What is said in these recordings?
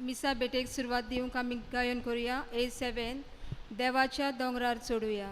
मिसा भेटेक सुरवात दिवंक आमी गायन करुया A7 देवाच्या दोंगरार चडुया.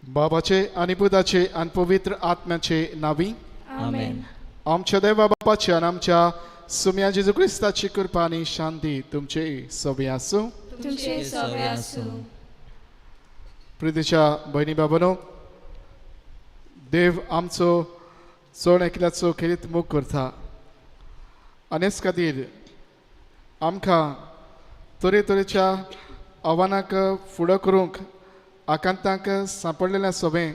बाबाचे आनी पुताचे आनी पवित्र आत्म्याचे नावी आमेन. आमच्या देवा बापाचे आनी आमच्या सुम्या जेजू क्रिस्ताची कृपा आनी शांती तुमचे सवे आसूं. तुमचे सवे आसूं. प्रितीच्या भयणी बाबानो, देव आमचो चड एकल्याचो खेरीत मोग करता आनी हेच खातीर आमकां तरेतरेच्या आव्हानाक फुडो करूंक आकांतांक सांपडलेल्या सगळें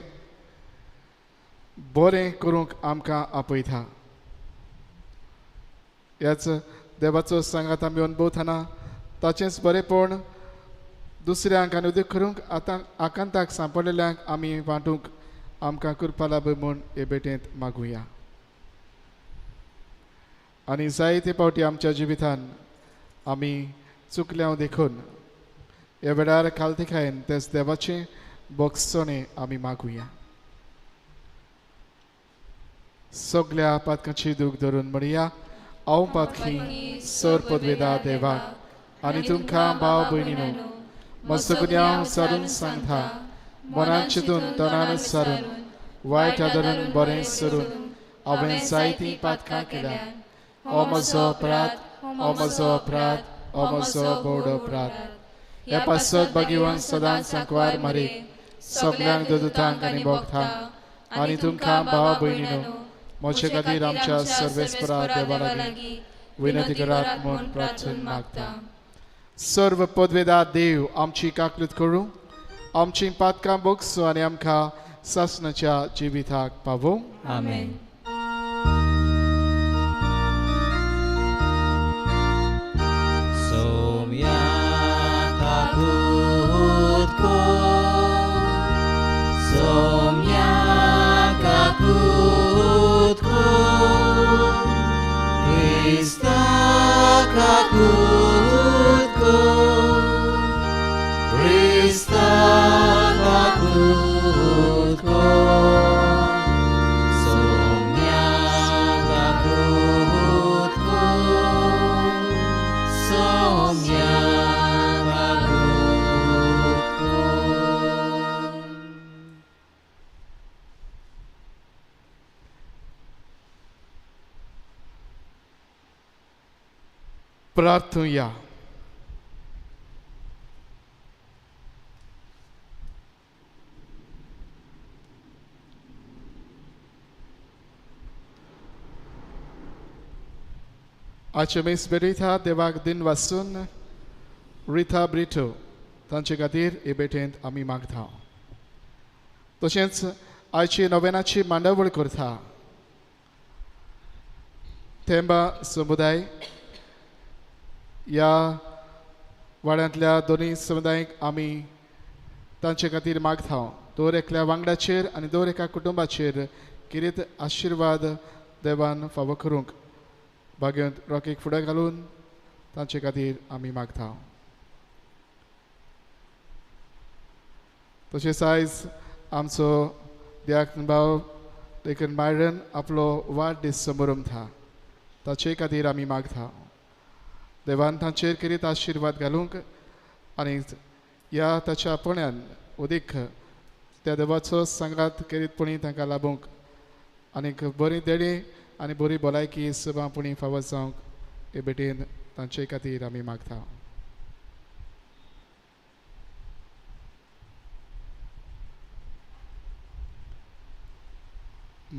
बरें करूंक आमकां आपयता. ह्याच देवाचो सांगात आमी अनुभवतना ताचेंच बरेंपण दुसऱ्यांक आनी उदक करूंक आतां आकांताक सांपडलेल्यांक आमी वांटूंक आमकां कृपा लाभ म्हूण हे भेटेंत मागुया. आनी जायते फावटी आमच्या जिवितान आमी चुकल्या देखून ह्या वेळार खालतिकायेन तेच देवाचें बोगसणें आमी मागुया. सगल्या पातकांची दूख धरून म्हणया, हांव पातकी सर पदवेदा देवाक आनी तुमकां भाव भयणीनो म्हजो गुन्यांव सारून सांगता, मनान चिंतून तणान सारून वायट आदरून बरें सरून हांवें जायतीं पातकां केल्या. हो म्हजो अपराध, हो म्हजो अपराध, हो म्हजो व्हड अपराध. ह्या पासत भाग्यवान सदांच सांकवार मारीक सगल्यांक ददुतांक आनी भोगतांक आनी तुमकां भाव भयणीनो म्हजे खातीर आमच्या सर्वेस्परा देवा लागीं विनंती करात म्हूण प्रार्थना मागता. सर्व पदवेदा देव आमची काकलूत करूं, आमची पातकां बोगसू आनी आमकां सासणाच्या जिविताक पावोवं. आमेन. प्रार्थुया. आजचे मीस भेटयता देवाक दिन वासून रिथा ब्रिटो तांचे खातीर हे भेटेंत आमी मागता. तशेंच आयची नोवेनाची मांडावळ करता थेंबा समुदाय ह्या वाड्यांतल्या दोनूय समुदायांक आमी तांचे खातीर मागता. दर एकल्या वांगडाचेर आनी दर एका कुटुंबाचेर किरीत आशिर्वाद देवान फावो करूंक भाग्यवंत रॉकीक फुडें घालून तांचे खातीर आमी मागता. तशेंच आयज आमचो द्याक भाव लेखन मायरन आपलो वाडदीस समरमता ताचे खातीर आमी मागता. देवान तांचेर करीत आशिर्वाद घालूंक आनी ह्या ताच्या पण्यान उदीक त्या देवाचो सांगात खेरीतपणी तांकां लाबूंक आनीक बरी देणी आनी बरी भलायकी सभापणी फावो जावंक हे भेटेन तांचे खातीर आमी मागता.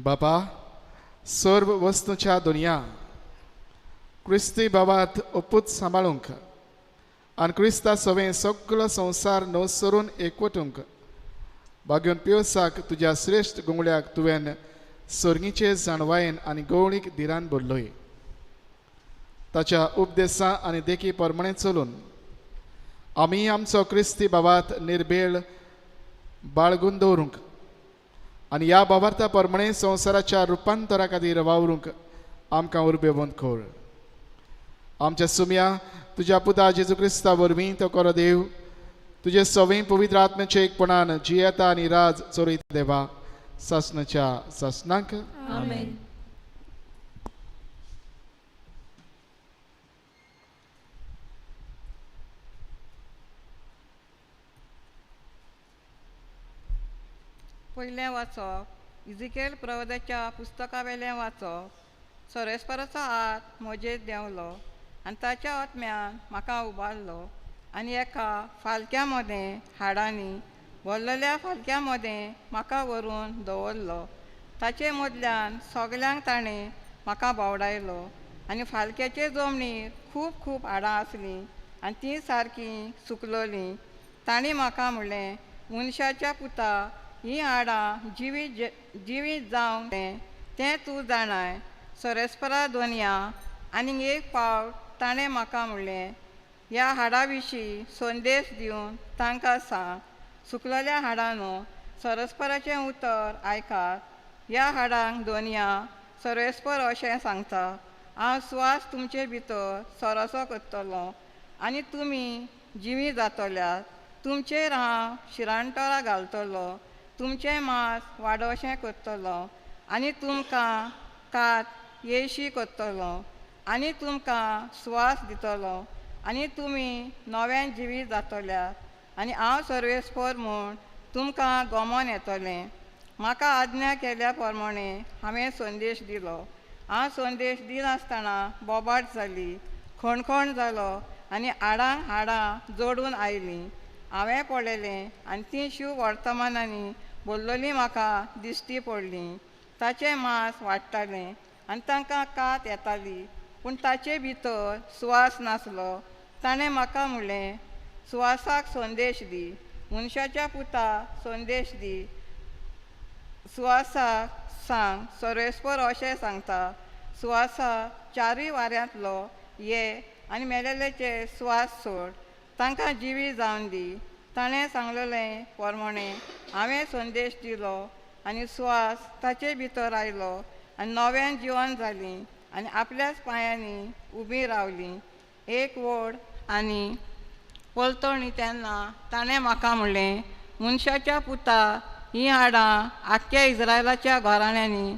बापा, सर्व वस्तूच्या दुनिया क्रिस्ती बाबात ओपूत सांबाळूंक आनी क्रिस्ता सवें सगळो संवसार नवसरून एकवटूंक बागेवन पियोसाक तुज्या श्रेश्ठ गुंगळ्याक तुवें सोर्गीचे जाणवायेन आनी गवळीक धिरान भरलोय. ताच्या उपदेसा आनी देखी प्रमाणे चलून आमी आमचो क्रिस्ती बाबात निर्बेळ बाळगून दवरूंक आनी ह्या बाबार्था प्रमाणे संवसाराच्या रुपांतरा खातीर वावरूंक आमकां उर्बेवंत कर. आमच्या सुम्या तुज्या पुता जेजू क्रिस्ता वरवीं तो करो देव तुजे सवय पवित्र आत्म्याचे एकपणान जियेता आनी राज चोरयता देवा सासनाच्या सासनाक. आमेन. पयलें वाचप इजिकेल प्रवदाच्या पुस्तका वेलें वाचप. सोरेस्पराचो हात म्हजेर देंवलो आनी ताच्या आत्म्यान म्हाका उबारलो आनी एका फालक्या मदें हाडांनी भरलेल्या फालक्या मदें म्हाका व्हरून दवरलो. ताचे मदल्यान सगल्यांक ताणें म्हाका भोंवडायलो आनी फालक्याचे जमनीर खूब खूब हाडां आसलीं आनी तीं सारकीं सुकलोलीं. तांणी म्हाका म्हणलें, मनशाच्या पुता, हीं हाडां जिवीत जावंक तें तूं जाणाय. सोरेस्परा दोनया आनीक एक फावट ताणें म्हाका म्हणलें, ह्या हाडां विशीं संदेश दिवन तांकां सांग, सुकलेल्या हाडांनो सरस्पराचें उतर आयकात. ह्या हाडांक दोनया सर्वेस्पर अशें सांगता, हांव स्वास तुमचे भितर सरसो करतलो आनी तुमी जिवी जातल्यात. तुमचेर हांव शिरांटोरां घालतलो, तुमचें मांस वाडोशें करतलो आनी तुमकां कात येशी करतलो आनी तुमकां स्वास दितलो आनी तुमी नव्यान जिवी जातल्यात आनी हांव सर्वेस्पर म्हूण तुमकां गमन येतलें. म्हाका आज्ञा केल्या प्रमाणे हांवें संदेश दिलो. हांव संदेश दिनासतना बोबाट जाली, खणखण जालो आनी हाडां हाडां जोडून आयलीं. हांवें पळयलें आनी तीं शिव वर्तमानांनी बोल्लोलीं म्हाका दिश्टी पडलीं. ताचें मांस वाडटालें आनी तांकां कात येताली, पूण ताचे भितर सुवास नासलो. ताणें म्हाका म्हणलें, सुवासाक संदेश दी, मनशाच्या पुता संदेश दी, सुवासाक सांग सर्वेस्पर अशें सांगता, सुवासा चारूय वाऱ्यांतलो ये आनी मेलेल्याचे सुवास सोड, तांकां जिवी जावन दी. ताणें सांगलेलें प्रमाणें हांवें संदेश दिलो आनी सुवास ताचे भितर आयलो आनी नव्यान जिवन जालीं आनी आपल्याच पांयांनी उबीं रावलीं. एक व्हड आनी पलतणी. तेन्ना ताणें म्हाका म्हणलें, मनशाच्या पुता, हीं हाडां आख्ख्या इस्रायलाच्या घराण्यांनी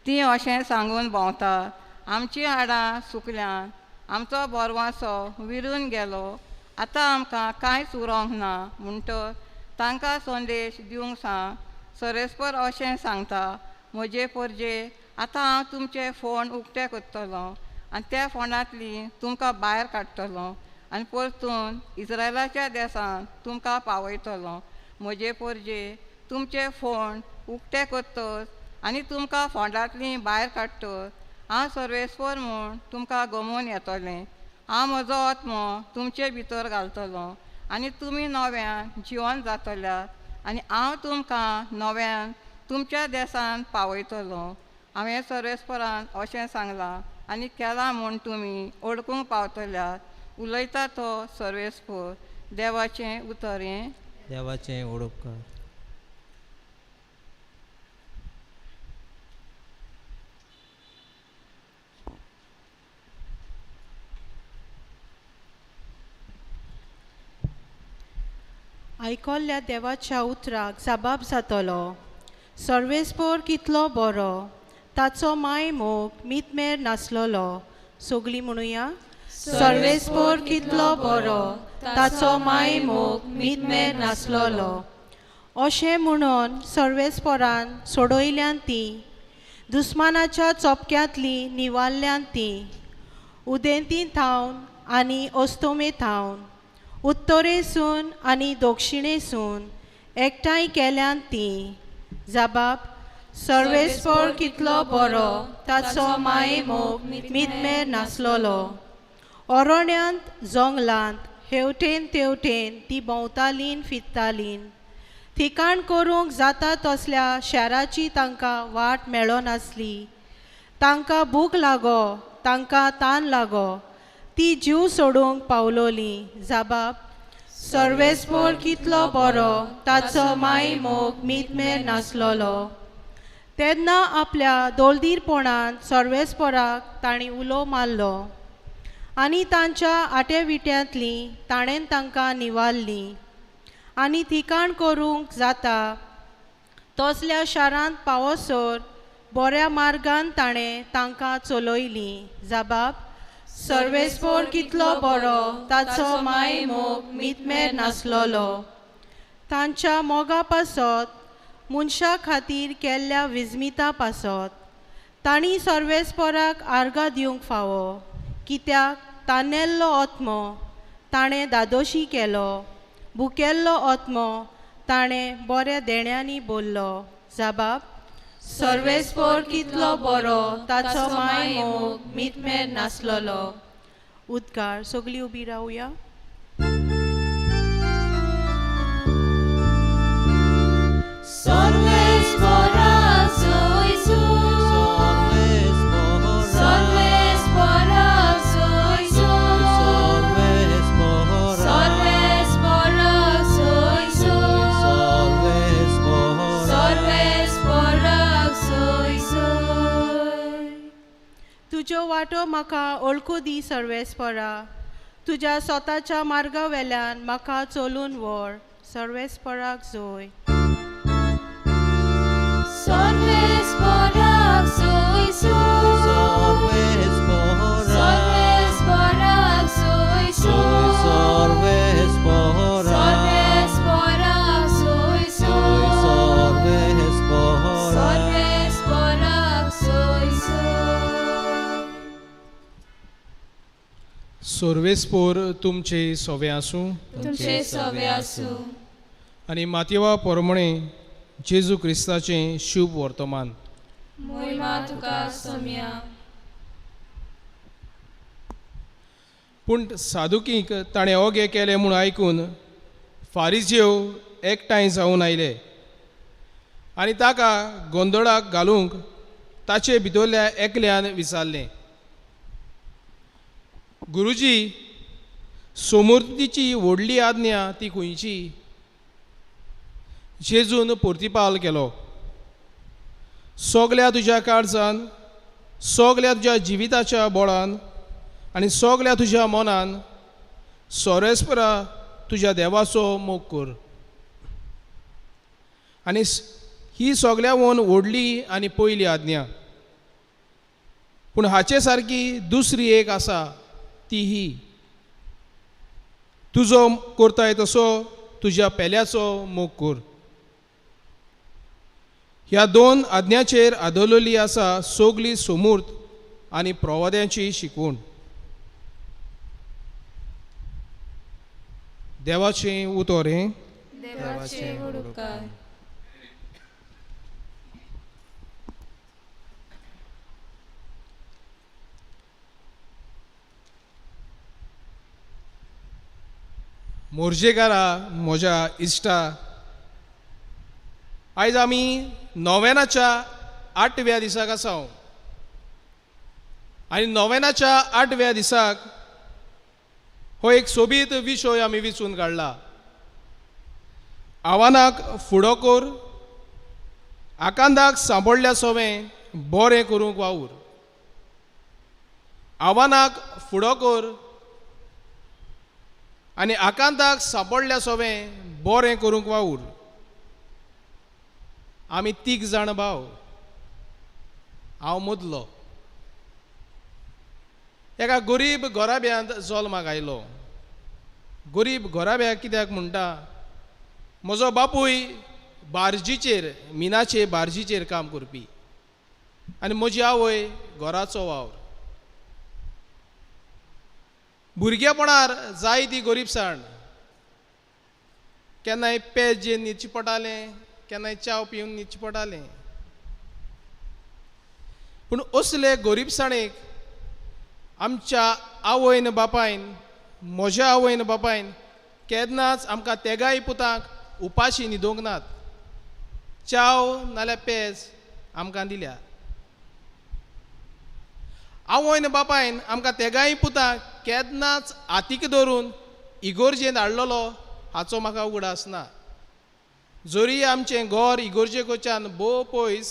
तीं अशें सांगून भोंवतात, आमचीं हाडां सुकल्यात, आमचो बोरवासो विरून गेलो, आतां आमकां कांयच उरोंक ना. म्हणटच तांकां संदेश दिवंक सांग, सर्वेस्पर अशें सांगता, म्हजे परजे, आतां हांव तुमचे फोंड उक्ते करतलो आनी त्या फोंडांतली तुमकां भायर काडटलो आनी परतून इस्रायलाच्या देसांत तुमकां पावयतलो. म्हजे परजे, तुमचे फोंड उक्ते करतच आनी तुमकां फोंडांतली भायर काडटच हांव सर्वेस्पर म्हूण तुमकां गमोवन येतलें. हांव म्हजो आत्मो तुमचे भितर घालतलो आनी तुमी नव्यान जिवन जातल्यात आनी हांव तुमकां नव्यान तुमच्या देसांत पावयतलो. हांवें सर्वेस्परान अशें सांगलां आनी केलां म्हूण तुमी ओळखूंक पावतल्यात. उलयता तो सर्वेस्पर. देवाचें उतर हें. देवाचें ओडपकार. आयकल्ल्या देवाच्या उतराक जबाब जातलो. सर्वेस्पर कितलो बरो, ताचो माय मोग मितमेर नासलोलो. सगळीं म्हणुया, सर्वेस्पर कितलो बरो, ताचो माय मोग मितमेर नासलोलो. अशें म्हणून सर्वेस्परान सोडयल्यान ती, दुस्मानाच्या चोपक्यांतली निवारल्यान ती, उदेंती थावन आनी अस्तमे थावन, उत्तरेसून आनी दक्षिणेसून एकठांय केल्यान ती. जबाब सर्वेस्पर कितलो बरो, ताचो माये मोग मितमेर नासलोलो. अरण्यांत जंगलांत हेवटेन तेवटेन ती भोंवतालीन फिरतालीन. ठिकाण करूंक जाता तसल्या शाराची तांकां वाट मेळनासली. तांकां भूक लागो, तांकां तान लागो, ती जीव सोडूंक पावलोली. जबाब सर्वेस्पर कितलो बरो, ताचो माय मोग मितमेर नासलोलो. तेन्ना आपल्या दोलदीरपणान सर्वेस्पराक तांणी उलो मारलो आनी तांच्या आटेविट्यांतली ताणें तांकां निवारली. आनी ठिकाण करूंक जाता तसल्या शारांत पावसर बऱ्या मार्गान ताणें तांकां चलयली. जबाब सर्वेस्पर कितलो बरो, ताचो माय मोग मितमेर नासलोलो. तांच्या मोगा पासत मनशा खातीर केल्ल्या विजमिता पासत तांणी सर्वेस्पराक आर्गां दिवंक फावो, कित्याक तानेल्लो आत्मो ताणें दादोशी केलो, भुकेल्लो आत्मो ताणें बऱ्या देण्यांनी बोल्लो. जबाब सर्वेस्पर कितलो बरो, ताचो माय मोग मितमेर नासलोलो. उद्गार. सगळीं उबी रावया. तुज्यो वाटो म्हाका ओळखू दी सर्वेस्परा, तुज्या स्वताच्या मार्गा वेल्यान म्हाका चलून व्हर. सर्वेस्पराक जोय. सर्वेस्पोर तुमचे सोवे आसूं, तुमचे सोवे आसूं. आनी मातेवा पोरमणे जेजू क्रिस्ताचें शुभ वर्तमान. मोहिमा तुका सोम्या. पूण सादुकींक ताणें ओगे केलें म्हूण आयकून फारिजेव एकठांय जावन आयले आनी ताका गोंदळाक घालूंक ताचे भितरल्या एकल्यान विचारलें, गुरुजी, सोमूर्तीची व्हडली आज्ञा ती खंयची? जेजून प्रतिपाल केलो, सगल्या तुज्या काळजान, सगल्या तुज्या जिविताच्या बळान आनी सगल्या तुज्या मनान सोरेस्परा तुज्या देवाचो मोग कर. आनी ही सगल्यावन व्हडली आनी पयली आज्ञा. पूण हाचे सारकी दुसरी एक आसा, ती ही, तुजो करताय तसो तुज्या पेल्याचो मोग कर. ह्या दोन आज्ञाचेर आदवलेली आसा सगली सोमूर्त आनी प्रवाद्यांची शिकवण. देवाचें उतर हें. देवाचें उपकार. मोर्जेकारा, म्हज्या इश्टा, आयज आमी नोवेनाच्या आठव्या दिसाक आसा आनी नोवेनाच्या आठव्या दिसाक हो एक सोबीत विशय आमी विचून काडला. आव्हानाक फुडो कर, आकांदाक सांपडल्या सोवें बरें करूंक वावूर. आव्हानाक फुडो कर आनी आकांताक सांपडल्या सोवें बरें करूंक वावूर. आमी तीग जाण भाव, हांव मदलो. एका गरीब घराब्यांत जल्माक आयलो. गरीब घराब्याक कित्याक म्हणटा, म्हजो बापूय बार्जीचेर, मिनाचे बार्जीचेर काम करपी आनी म्हजी आवय घराचो वावर. भुरगेपणार जायती गोरीबसाण, केन्नाय पेज जेवन न्हिदचें पडटालें, केन्नाय च्याव पिवन न्हिदचें पडटालें. पूण असले गोरीबसाणेक आमच्या आवयन बापायन, म्हज्या आवयन बापायन केन्नाच आमकां तेगाय पुतांक उपाशी न्हिदोवंक नात. च्याव नाल्यार पेज आमकां दिल्या. आवयन बापायन आमकां तेगाय पुतांक केन्नाच हातीक धरून इगोर्जेंत हाडलेलो हाचो म्हाका उगडास ना. जरी आमचें घर इगोर्जे कडच्यान भोव पयस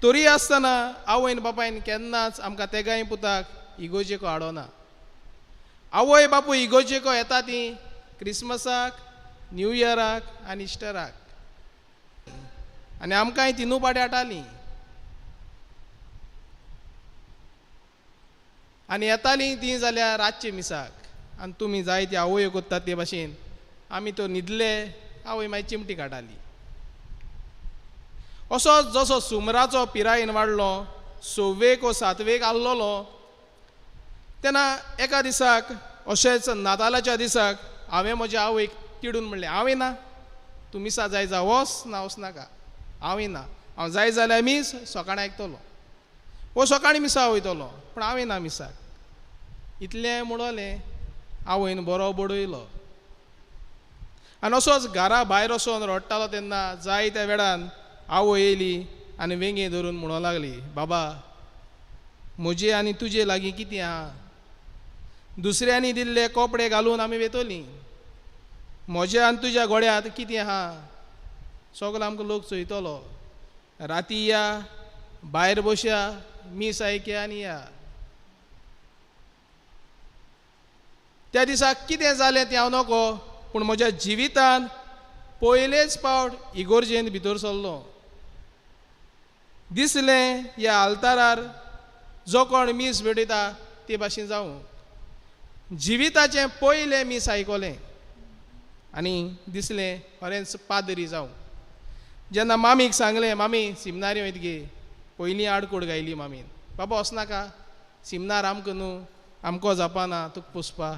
तरी आसतना आवयन बापायन केन्नाच आमकां तेगाय पुताक इगोर्जेको हाडना. आवय बापूय इगोर्जेको येता ती क्रिसमसाक, न्यू इयराक आनी इस्टराक, आनी आमकांय तिनूय पाटी हाडटालीं आनी येतालीं तीं जाल्यार रातचे मिसाक. आनी तुमी जायती आवयो करतात ते भाशेन आमी तो न्हिदले, आवय मागीर चिमटी काडटाली. असो जसो सुमराचो पिरायेन वाडलो, सवेक वो सातवेक आहलोलो तेन्ना एका दिसाक अशेंच नातालाच्या दिसाक हांवें म्हज्या आवयक तिडून म्हणलें, हांव येना, तूं मिसा जाय जा वच, ना वच नाका, हांव येना, हांव जाय जाल्यार मीस सकाळीं आयकतलो वो सकाळीं मिसा वयतलो, पूण हांव येना मिसाक. इतलें म्हणलें, आवयन बरो बडयलो. आनी असोच घरा भायर वचोन रडटालो तेन्ना जाय त्या वेळान आवय येयली आनी वेंगे धरून म्हणूंक लागली, बाबा म्हजे आनी तुजे लागीं कितें आहा, दुसऱ्यांनी दिल्ले कपडे घालून आमी वेतलीं, म्हज्या आनी तुज्या गोड्यांत कितें आहा, सगलो आमकां लोक चोयतलो, राती या भायर बसया, मीस आयकया आनी या. त्या दिसा कितें जालें तें हांव नको, पूण म्हज्या जिवितान पयलेच पावट इगोर्जेंत भितर सरलो. दिसलें ह्या आल्तारार जो कोण मीस भेटयता ते भाशेन जावं. जिविताचें पयलें मीस आयकलें आनी दिसलें खरेंच पाद्री जावं. जेन्ना मामीक सांगलें, मामी सिमनारी वयता गे, पयलीं आडकोड गायली मामीन, बाबा वचनाका सिमनार आमकां न्हू, आमकां जापाना तुका पोसपा.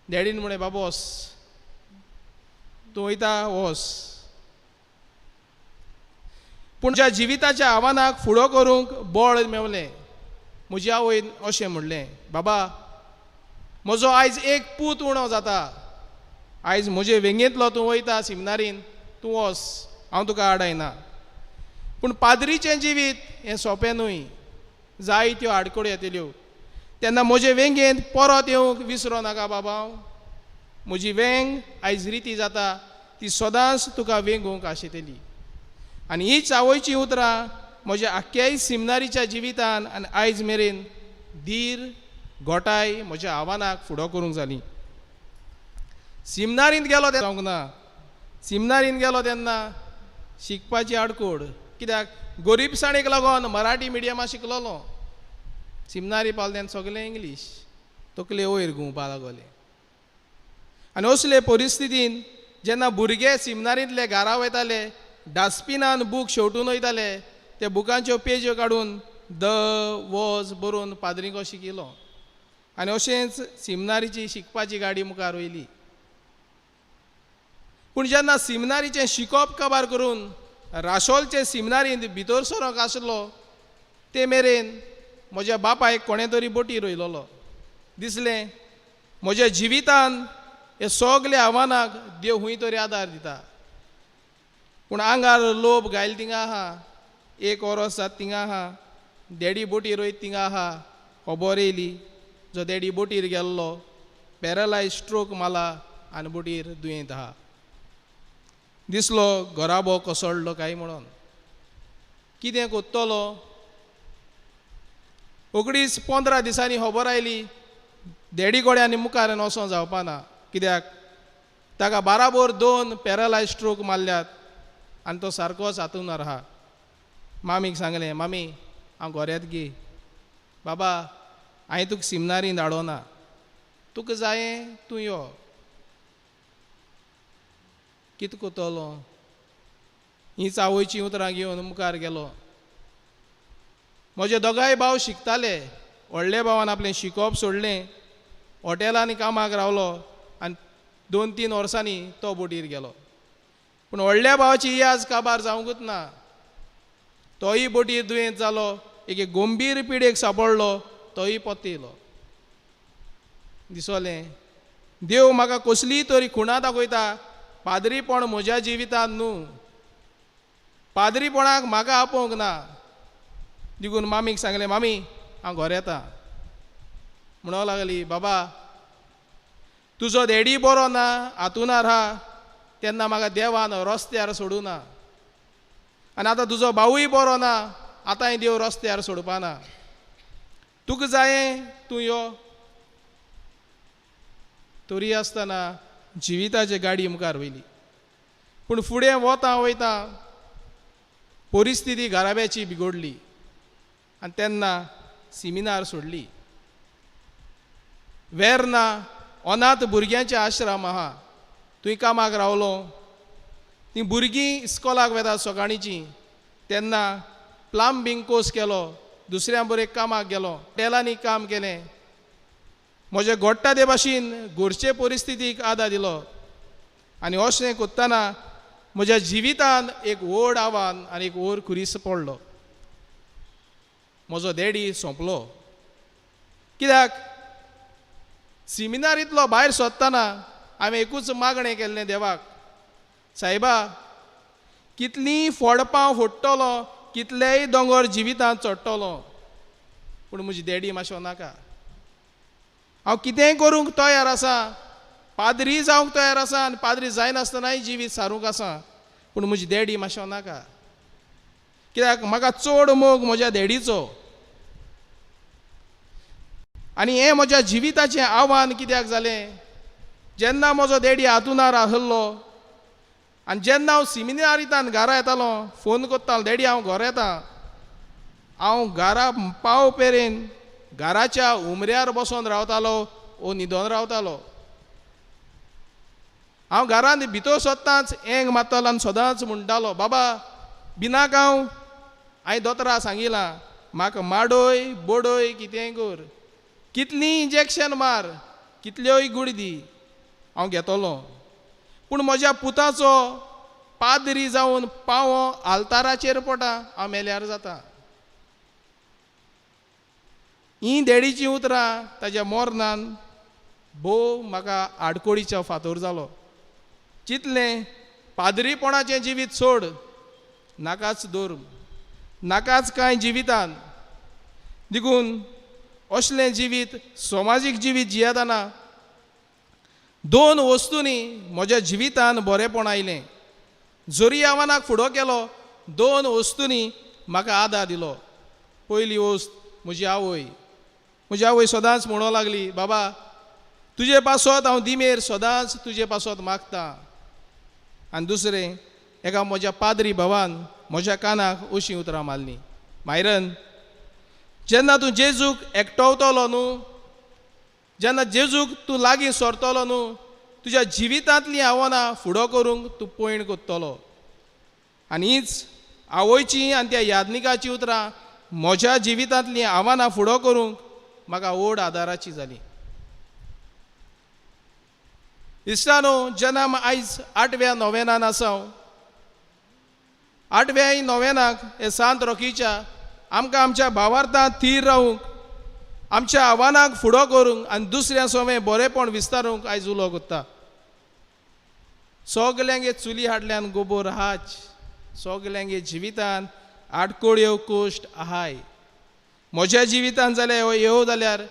डॅडीन म्हणलें, बाबा वच, तूं वयता वच. पूण ज्या जिविताच्या आव्हानाक फुडो करूंक बळ मेवलें. म्हजी आवयन अशें म्हणलें, बाबा म्हजो आयज एक पूत उणो जाता, आयज म्हजे वेंगेंतलो तूं वयता सिमनारीन, तूं वच, हांव तुका आडायना. पूण पाद्रीचें जिवीत हें सोंपें न्हय, जायत्यो आडखळ्यो येतल्यो, तेन्ना म्हजे वेंगेंत परत येवंक विसरो नाका बाबा, म्हजी वेंग आयज रिती जाता ती सदांच तुका वेंगूंक आशितली. आनी हीच आवयचीं उतरां म्हज्या आख्याय सिमनारीच्या जिवितान आनी आयज मेरेन धीर गोटाय म्हज्या आव्हानाक फुडो करूंक जाली. सिमनारींत गेलो तेन्ना जावंक ना, सिमनारींत गेलो तेन्ना शिकपाची आडकोड, कित्याक गोरीबसाणेक लागून मराठी मिडियमा शिकलोलो, सिमनारी पावले तेन्ना सगळें इंग्लीश, तकले वयर घुंवपा लागोले. आनी असले परिस्थितीन जेन्ना भुरगे सिमनारींतले घरा वयताले, डस्टबिनान बूक शेवटून वयताले, त्या बुकांच्यो पेज्यो काडून the was बरोवन पाद्रींको शिकिलो. आनी अशेंच सिमनारीची शिकपाची गाडी मुखार वयली. पूण जेन्ना सिमनारीचें शिकोप काबार करून राशोलचे सिमनारींत भितर सरोंक आसलो ते मेरेन म्हज्या बापायक कोणें तरी बोटी रोयलोलो. दिसलें म्हज्या जिवितान हे सगल्या आव्हानाक देव खूंय तरी आदार दिता. पूण आंगार लोब घायल थिंगा आहा, एक ओरोस जाता थिंगा आहा, देडी बोटी रोयत थिंगा आहा. खबर येयली जो देडी बोटीर गेल्लो पॅरलायज स्ट्रोक मारला आनी बोटीर दुयेंत आहा. दिसलो घराबो कोसळ्ळो काय म्हणून कितें कोत्तलो. रोखडीच 15 दिसांनी खबर आयली देडी कडेन आनी मुखार वचों जावपा ना, कित्याक ताका बाराबोर 2 पॅरलायज स्ट्रोक मारल्यात आनी तो सारकोच हातून आहा. मामीक सांगलें, मामी हांव गोऱ्यांत गे, बाबा हांवें तुका सिमनारीन धाडो ना, तुका जायें तूं यो. कित कोतलो हीच आवयचीं उतरां घेवन मुखार गेलो. म्हजे दोगांय भाव शिकताले. व्हडले भावान आपलें शिकोवप सोडलें, हॉटेलांनी कामाक रावलो आनी 2-3 वर्सांनी तो बोटीर गेलो. पूण व्हडल्या भावाची याज काबार जावंकूच ना. तोय बोटीर दुयेंत जालो, एके गंभीर पिडेक सापडलो, तोय पोत्तेलो. दिसोलें देव म्हाका कसलीय तरी खुणा दाखयता, पाद्रीपण म्हज्या जिवितांत न्हू, पाद्रीपणाक म्हाका आपोवंक ना. देखून मामीक सांगलें, मामी हांव घर येता. म्हणूंक लागली, बाबा तुजो डॅडी बरो ना, हातुणार आहा, तेन्ना म्हाका देवान रस्त्यार सोडूं ना, आनी आतां तुजो भावूय बरो ना, आतांय देव रस्त्यार सोडपाना, तुका जायें तूं यो. तरी आसतना जिविताची गाडी मुखार वयली. पूण फुडें वता वयता परिस्थिती घराब्याची बिगडली आनी तेन्ना सिमिनार सोडली. वेर्ना अनाथ भुरग्यांचे आश्रम आहा, थंय कामाक रावलो. तीं भुरगीं इस्कोलाक वेतात सकाळींची, तेन्ना प्लंबींग कोर्स केलो, दुसऱ्या बरें कामाक गेलो, हॉटेलांनी काम केलें. म्हजे घडटा ते भाशेन घरचे परिस्थितीक आदार दिलो. आनी अशें करतना म्हज्या जिवितांत एक व्हड आव्हान आनी एक व्हड खुरीस पडलो. म्हजो डॅडी सोंपलो. कित्याक सिमिनारींतलो भायर सोदतना हांवें एकूच मागणें केल्लें देवाक, सायबा कितलीं फोडपां फोडटलो, कितलेय दोंगर जिवितांत चडटलो, पूण म्हजी डॅडी मातसो नाका. हांव कितेंय करूंक तयार आसा, पाद्री जावंक तयार आसा आनी पाद्री जायनासतनाय जिवीत सारूंक आसा, पूण म्हजी डॅडी मातसो नाका. कित्याक म्हाका चड मोग म्हज्या डॅडीचो. आनी हें म्हज्या जिविताचें आव्हान कित्याक जालें, जेन्ना म्हजो डॅडी हातुणार आसलो आनी जेन्ना हांव सिमिनारींतान घरा येतालो, फोन करतालो, डॅडी हांव घरा येता. हांव घरा पाव मेरेन घराच्या उमऱ्यार बसोन रावतालो ओ न्हिदोन रावतालो. हांव घरांत भितर सोदतांच एंग मारतालो आनी सदांच म्हणटालो, बाबा भिनाक हांव, हांवें दोतोरा सांगिलां म्हाका माडोय बोडोय कितेंय कर, कितलीं इंजेक्शन मार, कितल्योय गुळी दी, हांव घेतलो, पूण म्हज्या पुताचो पाद्री जावन पावो आल्ताराचेर पडटा, हांव मेल्यार जाता. हीं डॅडीचीं उतरां ताज्या मोरनान भोव म्हाका आडकोळीचो फातोर जालो. चिंतलें पाद्रीपणाचें जिवीत सोड, नाकाच दवर, नाकाच कांय जिवितान. देखून असलें जिवीत समाजीक जिवीत जियेतना दोन वस्तूंनी म्हज्या जिवितान बरेंपण आयलें. जरी आव्हानाक फुडो केलो, दोन वस्तूंनी म्हाका आदार दिलो. पयली वस्त म्हजी आवय. म्हजी आवय सदांच म्हणूंक लागली, बाबा तुजे पासत हांव दिमेर सदांच तुजे पासत मागता. आनी दुसरें एका म्हज्या पाद्री भावान म्हज्या कानाक अशीं उतरां मारलीं, मायरन जेन्ना तूं जेजूक एकटवतलो न्हू, जेन्ना जेजूक तूं लागीं सरतलो न्हू, तुज्या जिवितांतलीं आव्हानां फुडो करूंक तूं पयण करतलो. आनी हीच आवयची आनी त्या यादनिकाची उतरां म्हज्या जिवितांतलीं आव्हानां फुडो करूंक म्हाका व्हड आदाराची जाली. इश्टानो, जेन्ना आयज आठव्या नोवेनान आसा, आठव्या नोवेनाक हे सांत रोकीच्या आमकां आमच्या भावार्थांत थीर रावूंक, आमच्या आव्हानाक फुडो करूंक आनी दुसऱ्या सोवें बरेंपण विस्तारूंक आयज उलो करता. सगल्यांगे चुली हाडल्यान गोबोर आहाच, सगल्यांगे जिवितान आडकोळ्यो कोश्ट आहाय. म्हज्या जिवितान जाल्यार येव जाल्यार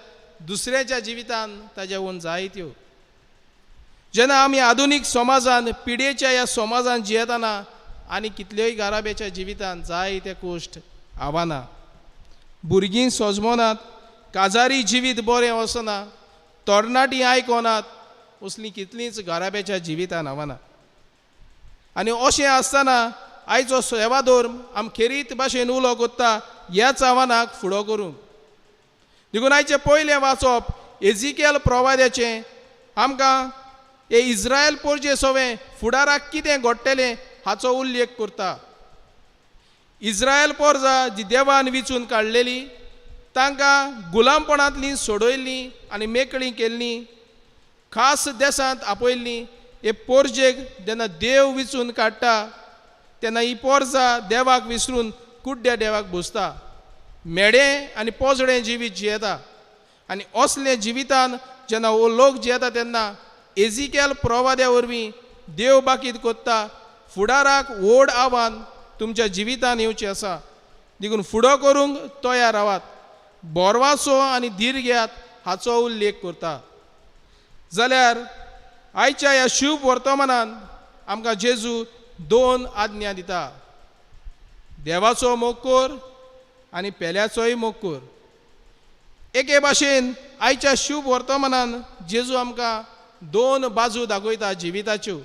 दुसऱ्याच्या जिवितान ताज्या वून जायत्यो. जेन्ना आमी आधुनीक समाजान पिडेच्या ह्या समाजान जियेतना आनी कितल्योय घराब्याच्या जिवितान जायते कोश्ट आव्हानां, भुरगीं सोजमनात, काजारी जिवीत बरें वचना, तरणाटीं आयकनात, असलीं कितलींच घराब्याच्या जिवितान आव्हानां. आनी अशें आसतना आयचो सेवाधर्म आम खेरीत भाशेन उलो करता ह्याच आव्हानाक फुडो करूंक. देखून आयचें पयलें वाचप एजिकेल प्रवाद्याचें आमकां हे इस्रायल पोरजे सोवें फुडाराक कितें घडटलें हाचो उल्लेख करता. इस्रायल पोरजा जी देवान विचून काडलेली तांकां गुलामपणांतली सोडयल्ली आनी मेकळी केल्ली, खास देशांत आपयल्ली. हे पोरजेक जेन्ना देव विचून काडटा तेन्ना ही पोरजा देवाक विसरून कुड्ड्या देवाक बसता, मेडें आनी पोजडें जिवीत जियेता. आनी असलें जिवितान जेन्ना हो लोक जियेता तेन्ना एजिकेल प्रवाद्या वरवीं देव बाकीत कोत्ता फुडाराक व्हड आव्हान तुमच्या जिवितान येवचें आसा, देखून फुडो करूंक तयार रावात, बोरवाचो आनी धीर घेयात हाचो उल्लेख करता. जाल्यार आयच्या ह्या शुभ वर्तमानान आमकां जेजू दोन आज्ञा दिता, देवाचो मोग कर आनी पेल्याचोय मोग कर. एके भाशेन आयच्या शुभ वर्तमानान जेजू आमकां दोन बाजू दाखयता जिविताच्यो,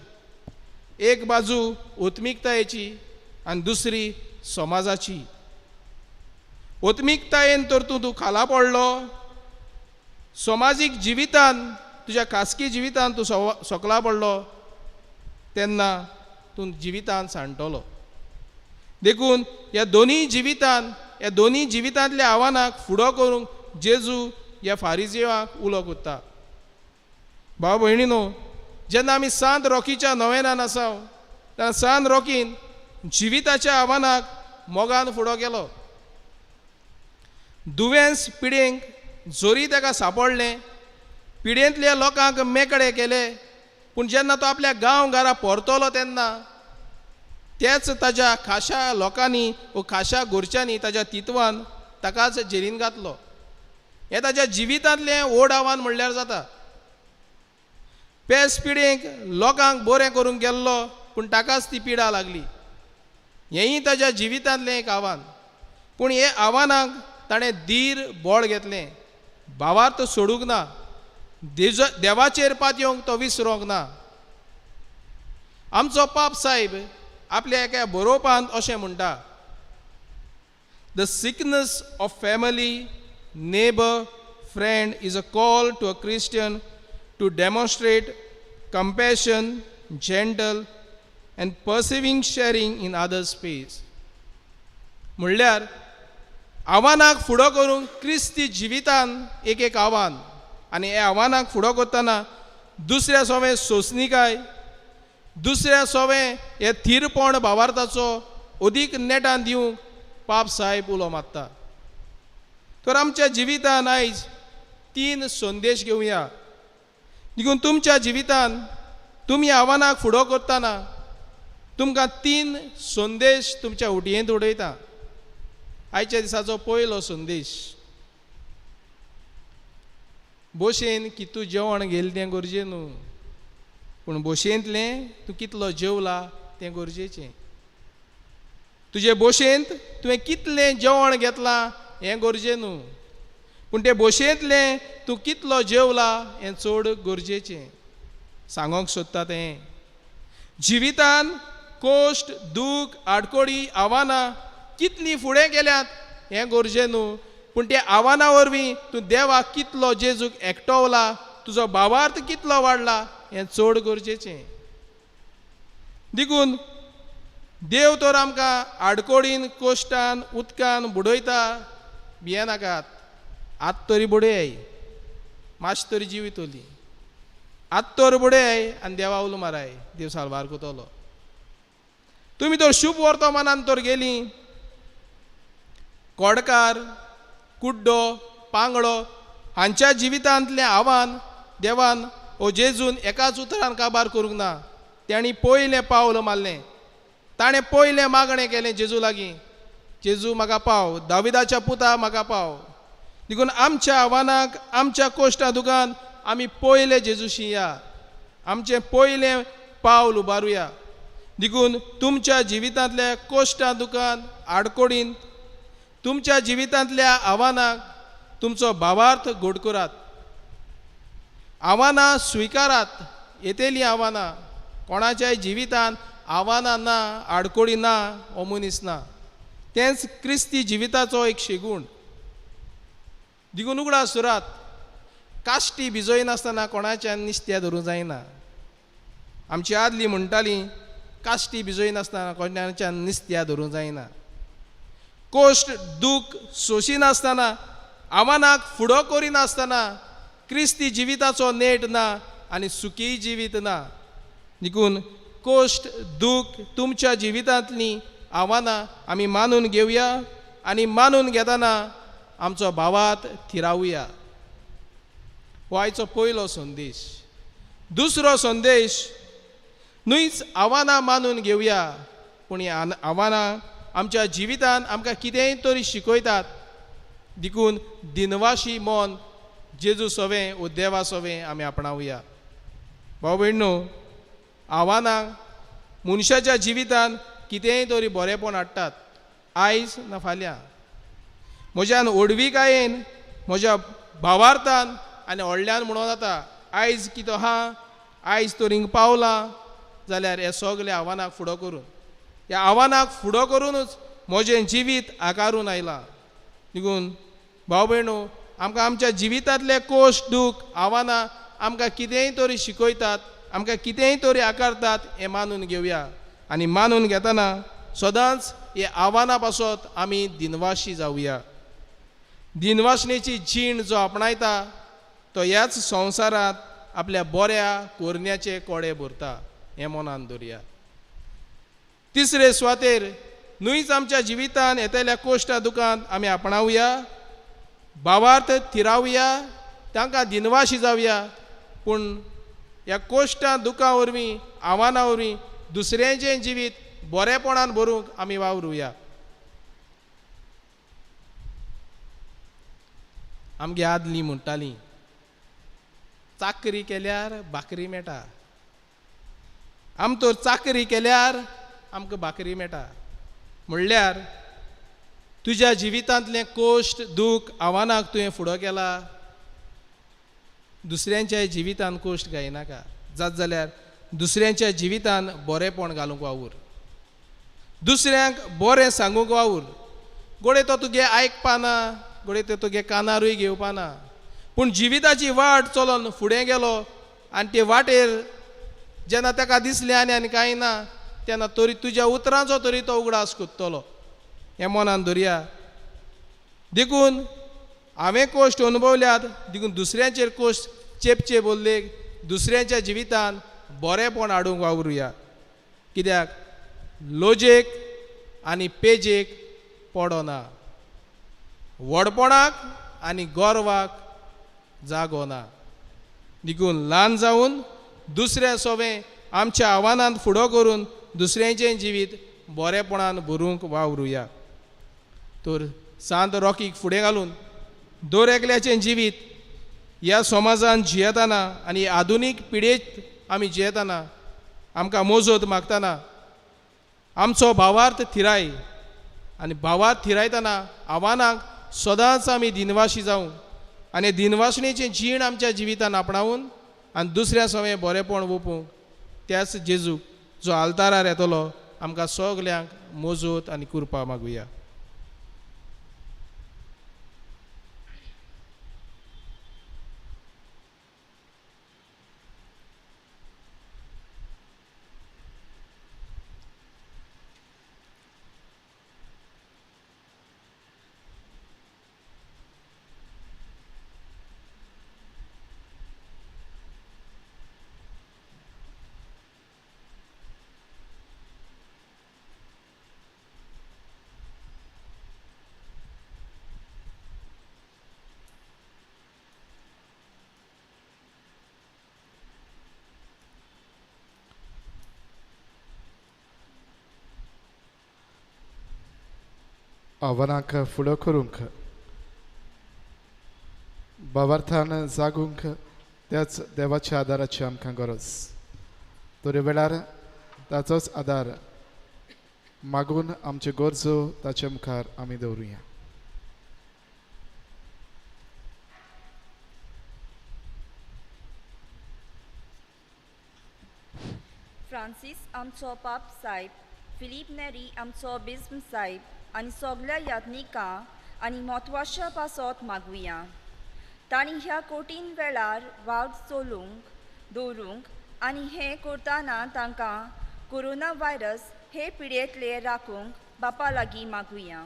एक बाजू आत्मिकतायेची आनी दुसरी समाजाची. आत्मिकतायेन तर तूं तूं खाला पडलो, समाजीक जिवितान तुज्या खासगी जिवितान तूं सकला पडलो तेन्ना तूं जिवितान सांडटलो. देखून ह्या दोनूय जिवितान, ह्या दोनूय जिवितांतल्या आव्हानाक फुडो करूंक जेजू ह्या फारिजेवाक उलो करता. भाव भयणी न्हू, जेन्ना आमी सांत रॉकीच्या नोवेनान आसा तेन्ना सांत रॉकीन जिविताच्या आव्हानाक मोगान फुडो केलो. दुयेंस पिडेंक जोरी ताका सांपडलें, पिडेंतल्या लोकांक मेकळे केले, पूण जेन्ना तो आपल्या गांव घरा परतलो तेन्ना तेच ताज्या खाशा लोकांनी वो खाशा गोरच्यांनी ताज्या तित्वान ताकाच जेलीन घातलो. हें ताज्या जिवितांतलें व्हड आव्हान म्हणल्यार जाता. पेस पिडेंक लोकांक बरें करूंक गेल्लो पूण ताकाच ती पिडा लागली, हेंय ताज्या जिवितांतलें एक आव्हान. पूण हे आव्हानाक ताणें धीर बळ घेतलें, भावार्थ सोडूंक ना, देवाचेर पातयेवंक तो विसरोंक ना. आमचो पाप साहेब आपल्या एका बरोवपांत अशें म्हणटा, the sickness of family, neighbour, friend is a call to a Christian to demonstrate compassion, gentle and perceiving sharing in other space. म्हणल्यार आव्हानाक फुडो करूंक क्रिस्ती जिवितान एक एक आव्हान, आनी हे आव्हानाक फुडो करतना दुसऱ्या सोवें सोंसणीकाय, दुसऱ्या सोवें हे थीरपण भावार्थाचो अदीक नेटान दिवंक पाप साहेब उलो मारता. तर आमच्या जिवितान आयज तीन संदेश घेवया, देखून तुमच्या जिवितान तुमी आव्हानाक फुडो करतना तुमकां तीन संदेश तुमच्या उटयेंत उडयता. आयच्या दिसाचो पयलो संदेश, बोशेन की तूं जेवण घेयलें तें गरजे न्हू, पूण बोशेंतलें तूं कितलो जेवला तें गरजेचें. तुजे बोशेंत तुवें कितलें जेवण घेतलां हें गरजे न्हू, पूण ते बोशेंतलें तूं कितलो जेवला हें चड गरजेचें. सांगोंक सोदता तें जिवितान कोश्ट, दूख, आडकोडी, आव्हानां कितलीं फुडें गेल्यात हें गरजे न्हू, पूण त्या आव्हानां वरवीं तूं देवाक कितलो जेजूक एकटवला, तुजो भावार्थ कितलो वाडला हें चड गरजेचें. देखून देव तर आमकां आडकोडीन, कोश्टान, उदकान बुडयता, भियेनाकात, आत तरी बुडयाय, मातशी तरी जीव येतली, आत तर बुडयाय आनी देवा उलो माराय, देव साल्वार करतलो. तुमी तर शुभ वर्तमानान तर गेली, कोडकार, कुड्डो, पांगडो हांच्या जिवितांतलें आव्हान देवान ओ जेजून एकाच उतरान काबार करूंक ना. तांणी पयलें पावल मारलें, ताणें पयलें मागणें केलें जेजू लागीं, जेजू म्हाका पाव, दाविदाच्या पुता म्हाका पाव. देखून आमच्या आव्हानाक, आमच्या कोश्टा दुकान आमी पयलें जेजूशी या, आमचें पयलें पावल उबारुया. देखून तुमच्या जिवितांतल्या कोश्टा दुकान, आडकोडीन, तुमच्या जिवितांतल्या आव्हानाक तुमचो भावार्थ गोड करात, आव्हानां स्विकारात. येतलीं आव्हानां कोणाच्याय जिवितान आव्हानां ना, आडकोडी ना, हो मनीस ना, तेंच क्रिस्ती जिविताचो एक शेगूण. देखून उगडास सुरात, काश्टी भिजयनासतना कोणाच्यान निस्त्या धरूंक जायना. आमची आदली म्हणटाली काश्टी भिजयनासतना कोणाच्यान निस्त्या धरूंक जायना. कोश्ट दूख सोंशिनासतना, आव्हानाक फुडो करिनासतना क्रिस्ती जिविताचो नेट ना आनी सुखी जिवीत ना. देखून कोश्ट दूख तुमच्या जिवितांतलीं आव्हानां आमी मानून घेवया आनी मानून घेतना आमचो भावात थिरावया. हो आयचो पयलो संदेश. दुसरो संदेश, न्हूच आव्हानां मानून घेवया पूण हीं आव्हानां आमच्या जिवितान आमकां कितेंय तरी शिकयतात. देखून दिनवाशी मन जेजू सवें वो देवा सवें आमी आपणावया. भाव भयणो, आव्हानां मनशाच्या जिवितान कितेंय तरी बरेंपण हाडटात, आयज ना फाल्यां. म्हज्यान व्हडविकायेन, म्हज्या भावार्थान आनी व्हडल्यान म्हणून जाता आयज कितें आहा, आयज तर हिंगा पावलां जाल्यार हे सगळे आव्हानाक फुडो करून, ह्या आव्हानाक फुडो करुनूच म्हजें जिवीत आकारून आयलां. देखून भाव भयणो, आमकां आमच्या जिवितांतले कोश्ट दूख आव्हानां आमकां कितेंय तरी शिकयतात, आमकां कितेंय तरी आकारतात हें मानून घेवया. आनी मानून घेतना सदांच हे आव्हानां पासत आमी दिनवाशी जावया. दिनवासनेची जीण जो आपणायता तो ह्याच संवसारांत आपल्या बऱ्या कोरण्याचे कोडे भरता हें मनान दवरया. तिसरे सुवातेर न्हूच आमच्या जिवितान येतल्या कोश्टा दुकान आमी आपणावया, भावार्थ थिरावया, तांकां दिनवाशी जावया. पूण ह्या कोश्टां दुकां वरवीं, आव्हानां वरवीं दुसऱ्यांचें जिवीत बरेपणान भरूंक आमी वावरुया. आमगे आदली म्हणटाली चाकरी केल्यार भाकरी मेळटा, आम तर चाकरी केल्यार आमकां भाकरी मेळटा. म्हणल्यार तुज्या जिवितांतलें कोश्ट दूख आव्हानाक तुवें फुडो केला, दुसऱ्यांच्या जिवितान कोश्ट गायनाका जात जाल्यार दुसऱ्यांच्या जिवितान बरेंपण घालूंक वावूर, दुसऱ्यांक बरें सांगूंक वावूर. गोडे तो तुगे आयकपाना, गोडे तो तुगे कानारूय घेवपाना, पूण जिविताची वाट चलोन फुडें गेलो आनी ते वाटेर जेन्ना ताका दिसलें आनी आनी कांय ना तेन्ना तरी तुज्या उतरांचो तरी तो उगडास कोत्तलो हें मनान धरया. देखून हांवें कोश्ट अनुभवल्यात, देखून दुसऱ्यांचेर कोश्ट चेपचे बोल्ले दुसऱ्यांच्या जिवितान बरेंपण हाडूंक वावरुया. कित्याक लोजेक आनी पेजेक पडना, व्हडपणाक आनी गोरवाक जागो ना. देखून ल्हान जावन दुसऱ्या सोवें आमच्या आव्हानांत फुडो करून दुसऱ्यांचें जिवीत बरेपणान भरूंक वावरुया. तर सांत रॉकीक फुडें घालून दर एकल्याचें जिवीत ह्या समाजान जियेतना आनी आधुनीक पिढयेत आमी जियेतना आमकां मोजत मागतना आमचो भावार्थ थिराय आनी भावार्थ थिरायतना आव्हानांक सदांच आमी दिनवाशी जावं आनी दिनवासणेचें जीण आमच्या जिवितान आपणावन आनी दुसऱ्या सवें बरेंपण वोपूंक त्याच जेजूक जो आल्तारार येतलो आमकां सगल्यांक मोजत आनी कृपा मागुया. आव्हानांक फुडो करूंक भावार्थान जागूंक त्याच देवाच्या आदाराची आमकां गरज. तर वेळार ताचोच आदार मागून आमच्यो गरजो ताचे मुखार आमी दवरुया. फ्रांसीस आमचो पाप साहेब, फिलीप नेरी आमचो बिस्म साहेब आनी सगल्या याज्ञिकां आनी म्हत्वाच्या पासत मागुया. तांणी ह्या कठीण वेळार वाट चलूंक दवरूंक आनी हें करतना तांकां कोरोना व्हायरस हे पिडेंतले राखूंक बापा लागीं मागुया.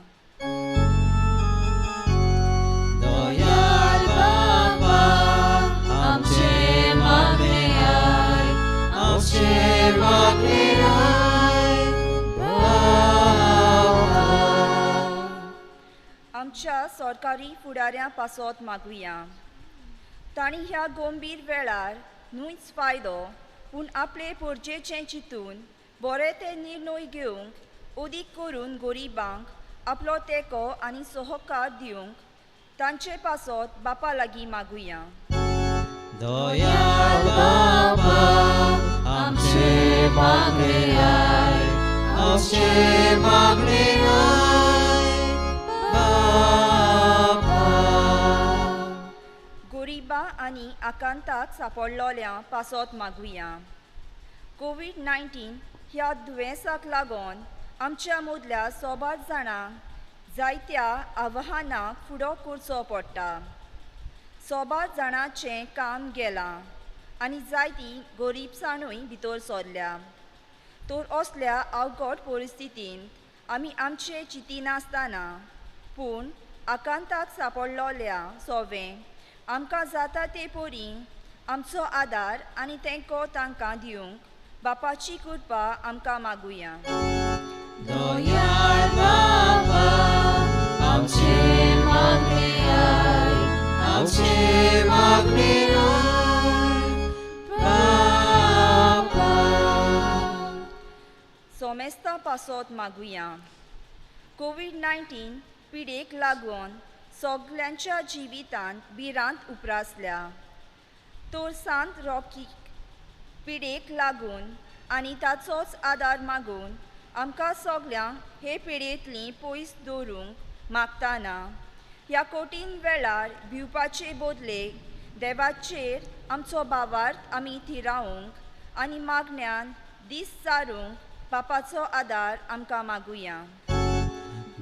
दयाळ बाबा आमचे मागणे I, आमचे मागणे I बाबा. आमच्या सरकारी फुडाऱ्यां पासत मागुया. तांणी ह्या गंभीर वेळार न्हूच फायदो पूण आपले पोरजेचें चिंतून बरे ते निर्णय घेवंक अदीक करून गरिबांक आपलो तेंको आनी सहकार दिवंक तांचे पासत बापा लागीं मागुया. दयाळ बाबा आमचे मागणे I, आमचे मागणे I बाबा. गरिबां आनी आकांताक सांपडलोल्या पासत मागुया. कोवीड-19 ह्या दुयेंसाक लागून आमच्या मदल्या सोबार जाणांक जायत्या आव्हानांक फुडो करचो पडटा. सोबार जाणांचें काम गेलां आनी जायती गरिबसाणूय भितर सरल्या. तर असल्या अवघड परिस्थितींत आमी आमचे चिंतिनासतना पूण आकांताक सांपडलोल्या सोवें आमकां जाता ते परी आमचो आदार आनी तेंको तांकां दिवंक बापाची कृपा आमकां मागुया. दयाळ बाबा आमचे मागणे I, आमचे मागणे I बाबा. सोमेस्तां पासत मागुया. कोवीड-19 पिडेक लागून सगल्यांच्या जिवितांत भिरांत उप्रासल्या. तर सांत रॉकीक पिडेक लागून आनी ताचोच आदार मागून आमकां सगल्यांक हे पिडेंतली पयस दवरूंक मागतना ह्या कठीण वेळार भिवपाचे बदले देवाचेर आमचो भावार्थ आमी थिरावंक आनी मागण्यान दीस सारूंक बापाचो आदार आमकां मागुया.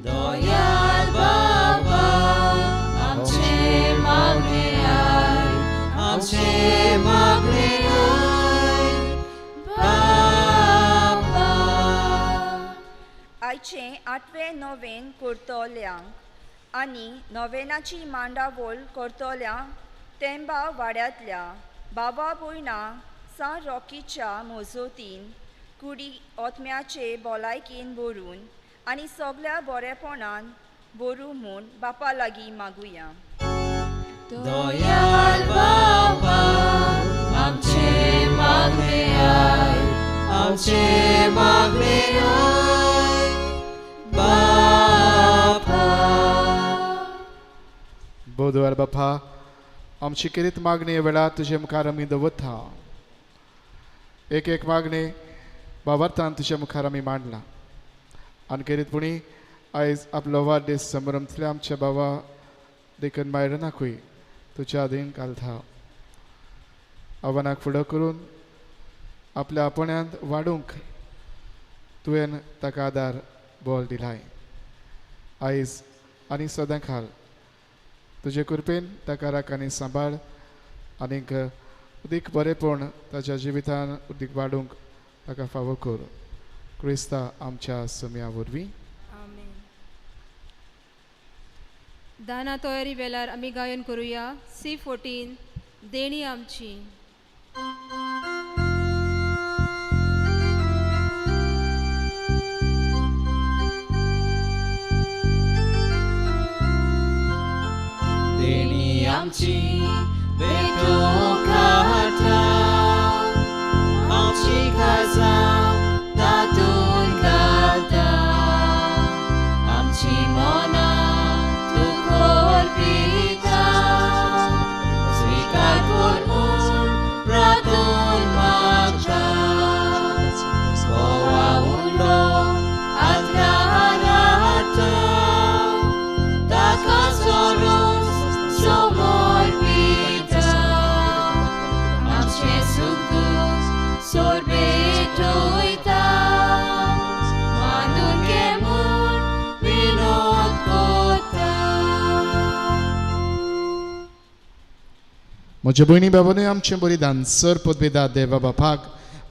दयाळ बाबा आमचे मागणे I, आमचे मागणे I बाबा. आयचें आठवें नोवेन करतल्यांक आनी नोवेनाची मांडावळ करतल्यांक तेंबा वाड्यांतल्या बाबा भयणां सान रॉकीच्या मजतीन कुडी आत्म्याचे भलायकेन भरून आनी सगल्या बरेपणान भरूं म्हूण बापा लागीं मागुया. दयाळ बाबा आमचे मागणे I, आमचे मागणे I बाबा. बोधवार बापा आमची केरीत मागणी वेळार तुजे मुखार आमी दवरता. एक एक मागणी बाबार्थान तुज्या मुखार आमी मांडला आनी केरीत पुणी आयज आपलो वाडदीस संभ्रमतल्या आमच्या बाबा देखून मायरनाकूय तुज्या अधीन घालता. आव्हानाक फुडो करून आपल्या आपण्यांत वाडूंक तुवें ताका आदार बोल दिलाय. आयज आनी सदां खाल तुजे कृपेन ताका राख आनी सांबाळ आनीक उदीक बरेपण ताच्या जिवितान उदीक वाडूंक ताका फावो कर. क्रिस्ता आमच्या सम्या वरवीं. आमेन. दाना तयारी वेळार आमी गायन करुया C14 देणी आमची. देणी आमची भेटूंक हाडटा, आमची खासा तातूंत घालता, आमची मनां तूं कोरपिता, स्विकार कर म्हूण प्रार्थून मागता. गोवा उंडो आत्म्यान हाडटा, ताका सोडून समर्पिता. म्हज्या भयणी बाबानूय आमचें बलिदान सर पदवेदा देवा बापाक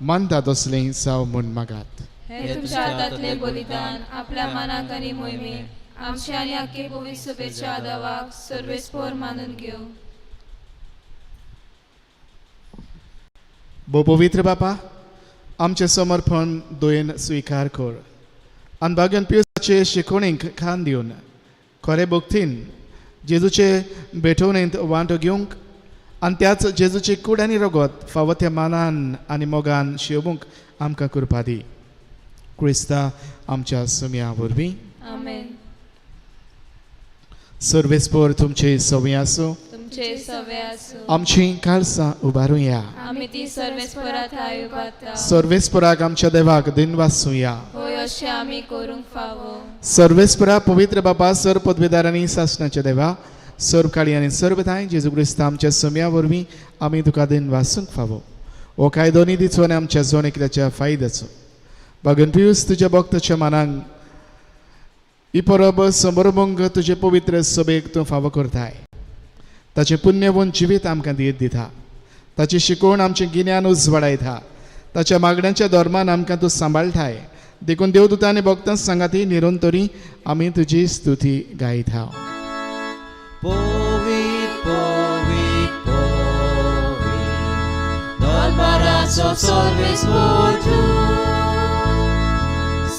मानता तसलें जावं म्हूण मागात. हे तुमच्या हातांतलें बलिदान आपल्या मनाक आनी मोहिमेक आमच्या आनी आख्खे पवित्र सभेच्या आदावाक सर्वेस्पोर मानून घेवं. भोव पवित्र बापा, आमचें समर्पण दयेन स्विकार कर आनी भाग्यान पियसाचे शिकवणीक खान दिवन खरे भक्तीन जेजूचे भेटवणेंत वांटो घेवंक आनी त्याच जेजूची कूड आनी रगत फावो त्या मानान आनी मोगान शेवूंक आमकां कृपा दी. क्रिस्ता आमच्या सुम्या वरवीं. आमेन. सर्वेस्पोर तुमचे सवय आसूं. तुमचे सवे आसूं. आमची काळसां उबारुया. आमी ती सर्वेस्परा थाय उबारता. सर्वेस्पराक आमच्या देवाक दिनवासुया. होय, अशें आमी करूंक फावो. सर्वेस्परा पवित्र बापा, सर्व पदवेदार आनी सासणाच्या देवा, सर्व काळी आनी सर्व थांय जेजू क्रिस्ता आमच्या सम्या वरवीं आमी तुका दिनवासूंक फावो. हो कायदो निधीचो आनी आमच्या जोण एकल्याच्या फायद्याचो. बागन पियूस तुज्या भक्ताच्या मनांक ही परब समरभंग तुजे पवित्र सभेक तूं फावो करताय. ताचें पुण्यवंत जिवीत आमकां दीत दिता. ताची शिकवण आमचें गिन्यान उजवाडायता. ताच्या मागण्यांच्या धर्मान आमकां तूं सांबाळटाय. देखून देवदूतां आनी भक्तां सांगाती निरंतरी आमी तुजी स्तुती गायता. पवित्र पवित्र पवित्र दरबाराचो सर्वेस्पोर तूं,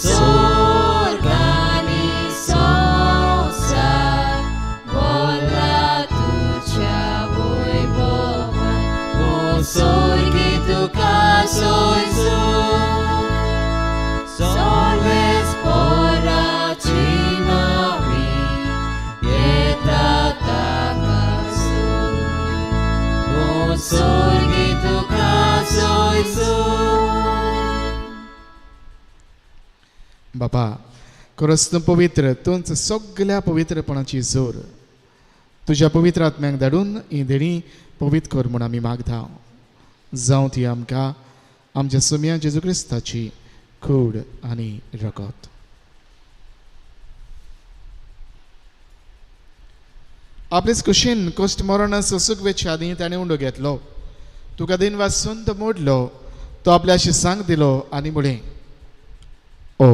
स्वर्ग आनी संवसार भरला तुज्या वैभवान. ओ स्वर्गी तुका सोयसो सर्वेस्पोराची नावी येता ताका ओ स्वर्गी तुका सोयसो. बाबा, खरोच तूं पवित्र, तूंच सगल्या पवित्रपणाची जोर. तुज्या पवित्र आत्म्याक धाडून ही देणी पवित्र कर म्हूण आमी मागता. जावं ती आमकां आमच्या सुम्या जेजू क्रिस्ताची कूड आनी रगत. आपलेच कुशीन कश्ट मरण सोसूक वेच्या आदीं ताणें उंडो घेतलो. तुका दिन वासून तो मोडलो. तो आपल्याशी सांग दिलो आनी म्हळें, ओ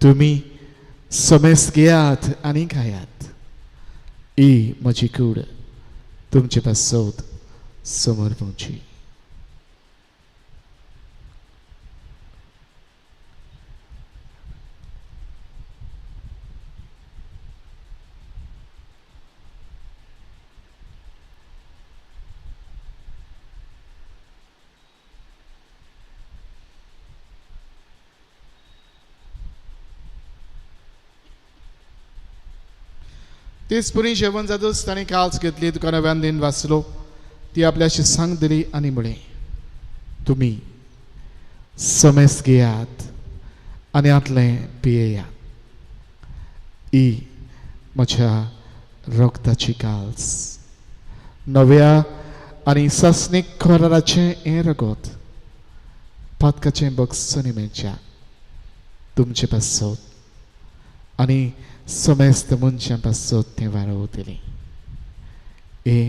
तुमी समेस्त घेयात आनी खायात. ही म्हजी कूड तुमचे पासत समर्पणची. तेच पुरी जेवण जातच ताणें काल्स घेतली. तुका नव्यान दिन वाचलो. ती आपल्याशी सांग दिली आनी म्हळें, तुमी समेस्त घेयात आनी आतलें पियेयात. ही म्हज्या रगताची काल्स, नव्या आनी सासणीक कराराचें हें रगत पातकाचें बक्षणी मेळच्या तुमचे पासत आनी समेस्त मनशां पासत तें वारोवतलीं. हे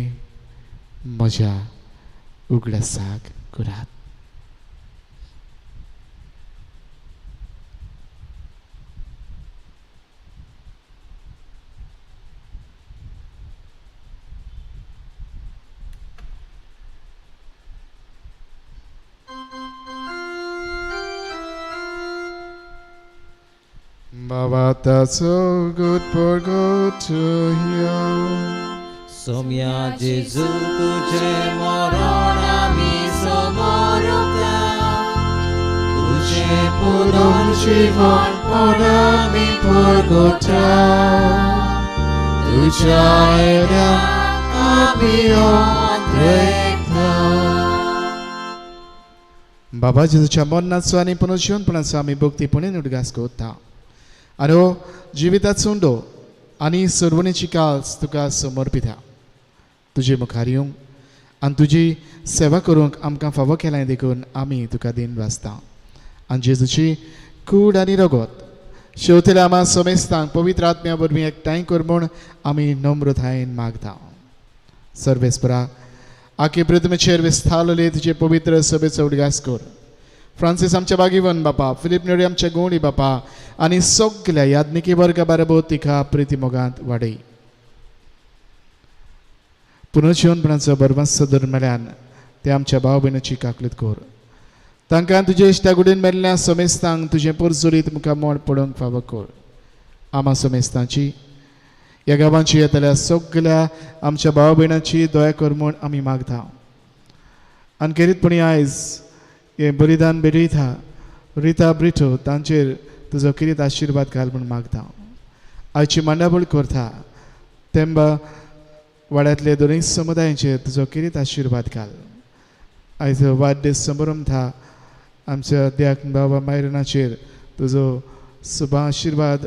म्हज्या उगडासाक करात. Baba, that's so good for go to you. Somya Jesu तुझे मरण आमी समोरता, तुझे पुनर्जीवन पण आमी परगटा, तुझ्या येण्या आमी अंद्रेकता. बाबा जेजूच्या मरणाचो आनी पुनर्जीवनपणाचो आमी भक्तीपणे उडगास करता. आनी हो जिविताचो उंडो आनी सर्वणेची काल्स तुका समर्पिता. तुजे मुखार येवंक आनी तुजी सेवा करूंक आमकां फावो केलां देखून आमी तुका दिन वाचता. आनी जेजूची कूड आनी रगत शेवतेल्या आमा समेस्तांक पवित्र आत्म्या वरवीं एकठांय कर म्हूण आमी नम्रतायेन मागता. सर्वेस्परा आखे पृथ्वीचेर विस्तारलेले तुजे पवित्र सभेचो उडगास कर. फ्रांसीस आमच्या बागीवन बापा, फिलीप नेरी आमच्या गोंडी बापा आनी सगल्या याज्ञिकी वर्गा बाराबोर तिका प्रिती मोगांत वाडय. पुनर्जीवनपणाचो बरवास धरून ते आमच्या भाव भयणाची काकलीत कर. तांकां तुजे इश्टा गुडीन मेल्ल्या समेस्तांक तुजें पोरजोरीत मुखार मोड पडोवंक फावो कर. आमा समेस्तांची ह्या गांवांची येतल्या सगल्या आमच्या भाव भयणाची दया कर म्हूण आमी मागता. आनी खेरीतपणी आयज हें बलिदान भेटयता रिता ब्रिटो तांचेर तुजो खेरीत आशिर्वाद घाल म्हूण मागता. आयची मांडावळ करता तेंबा वाड्यांतले दोनूय समुदायांचेर तुजो खेरीत आशिर्वाद घाल. आयज वाडदीस समारंभ आमच्या द्याक बाबा मायरनाचेर तुजो सुबा आशिर्वाद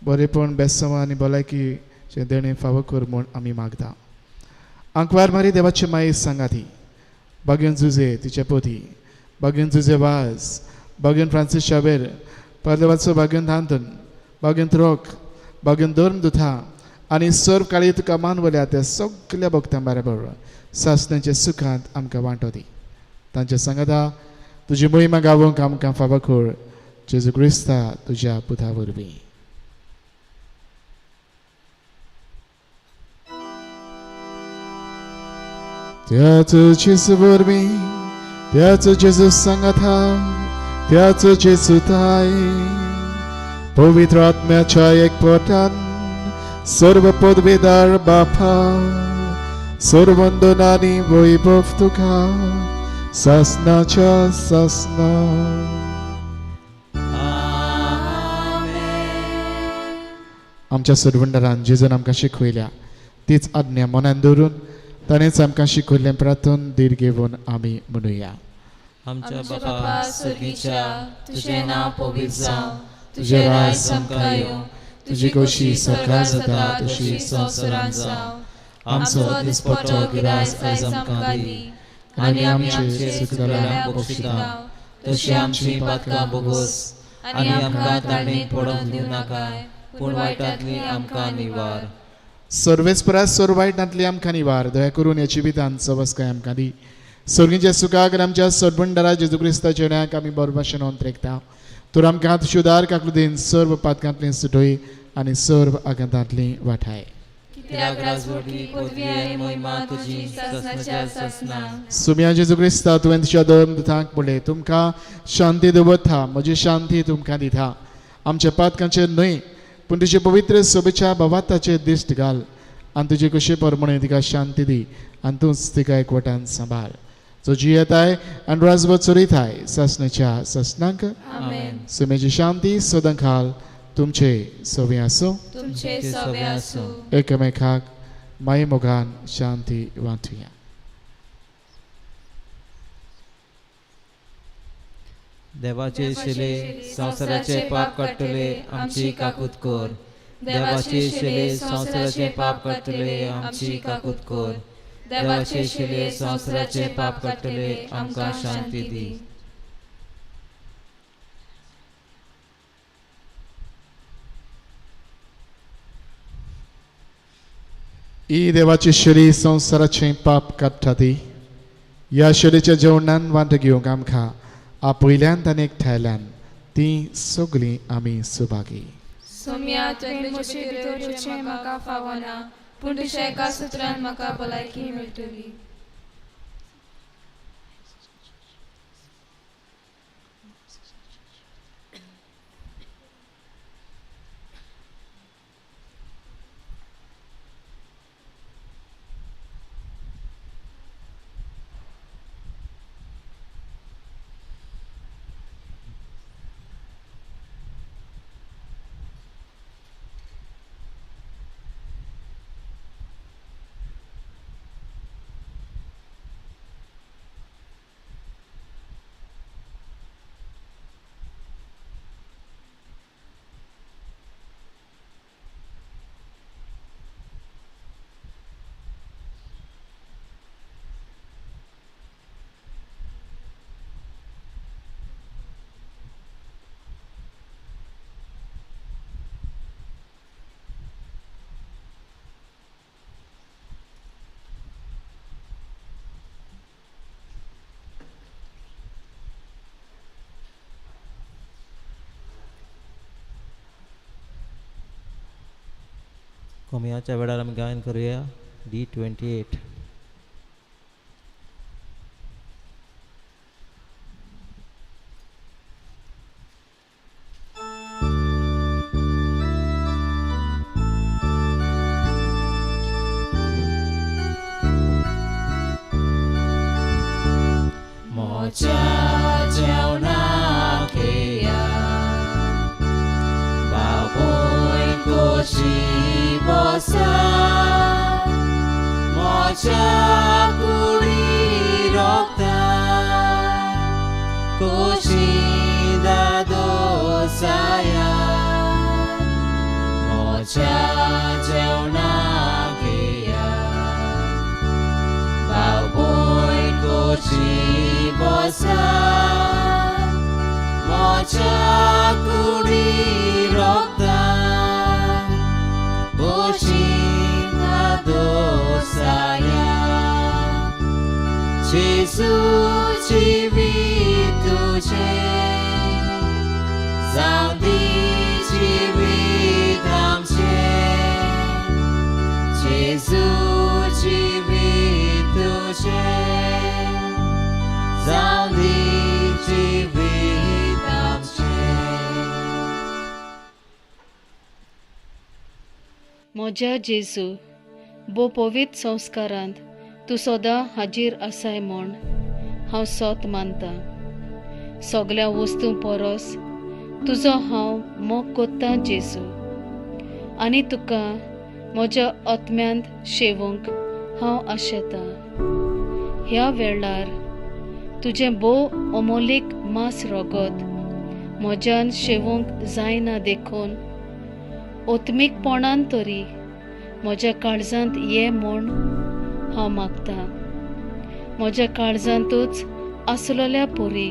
बरेपण बेसमा आनी भलायकीचें देणें फावो कर म्हूण आमी मागता. आंकवार मारी देवाची माई सांगाती बागेन जुजे तिचे पोती, बागेन जुजे वाज, बागेन फ्रांसीस शावेर, परदेवाचो बागेन धांतन, बागेन त्रोक, बागेन धर्म दुथा आनी सर्व काळी तुका मानवल्या त्या सगल्या भक्तां बरोबर सासण्याच्या सुखांत आमकां वांटो दी. तांच्या सांगाता तुजी मोहिमा गावोंक आमकां फावो कर. जेजू क्रिस्ता तुज्या पुता वरवीं. त्याच जेजू वरवीं, त्याच जेजू सांगाता, त्याच जेजू ताय, पवित्र आत्म्याच्या एकवटान सर्व पदवीदार बापा, सर्वंदन आनी वैभव तुका सासनाच्या सासना. आमच्या सरवंडरान जेजून आमकां शिकयल्या तीच आज्ञा मनान दवरून ताणेंच आमकां शिकयल्लें प्रार्थन धीर घेवन आमी म्हणुया. आमच्या बापा स्वर्गीच्या, तुजें नांव पवित्र जावं, तुजें राज आमकां येवं, तुजी खोशी स्वर्गार जाता तशी संवसारांत जावं. आमचो दिसपट्टो गिरास आयज आमकां दी आनी आमचे चुकल्याक बक्षिता तशी आमची पातकां भोगोस आनी आमकां ताणें पडोवंक दिवं नाकाय, पूण वायटांतली आमकां निवार. सर्वेस्परा सर्व वायटांतली आमकां निवार. दया करून ह्या जिवितांत सवस्काय आमकां दी. स्वर्गीच्या सुखाक आमच्या सरबंडारा जेजू क्रिस्ताच्या न्यायाक आमी बरे भाशेन अंतरेकता. तर आमकां तुजी काकलुदीन सर्व पातकांतली सुटय आनी सर्व आघातांतली वाठाय. सुम्या जेजू क्रिस्ता तुवें तुज्या दोन दुतांक पळय तुमकां शांती दवरता, म्हजी शांती तुमकां दिता. आमच्या पातकांचेर न्हय पूण तुजे पवित्र सोबेच्या भावाताचेर दिश्ट घाल आनी तुजे कशे प्रमाणे तिका शांती दी आनी तूंच तिका एकवटान सांबाळ. जो जियेताय आनी राजवट चलयताय सासणाच्या सासणाक. सुमेची शांती सदां खाल तुमचे सवे आसूं. एकमेकाक माई मोगान शांती वांटुया. देवाचे शिले संवसाराचे पाप काडटले आमची काकूत कर. देवाचे शिले संवसाराचे पाप काडटले आमची काकूत कर. देवाचे शिले संवसाराचे पाप काडटले आमकां शांती दी. ई देवाची शरी संवसाराचें पाप काडटा ती ह्या शरीच्या जेवणान वांटो घेवंक आमकां आपयल्यान आनी एकठांयल्यान ती सगळीं आमी सुभागी. सोम्या तुवें म्हजे भितर येवचें म्हाका फावना, पूण तुज्या एका सुत्रान म्हाका भलायकी मेळटली. कोमयाच्या वेळार आमी गायन करुया D28. म्हज्या जेजू भो पवित्र संस्कारांत तूं सदां हाजीर आसाय म्हूण हांव सोत मानता. सगळ्या वस्तूं परस तुजो हांव मोग कोत्तां जेजू, आनी तुका म्हज्या आत्म्यांत शेवूंक हांव आशेतां. ह्या वेळार तुजें भोव अमोलीक मांस रगत म्हज्यान शेवूंक जायना देखून आत्मीकपणान तरी म्हज्या काळजांत ये म्हूण हांव मागतां. म्हज्या काळजांतूच आसलेल्या पुरी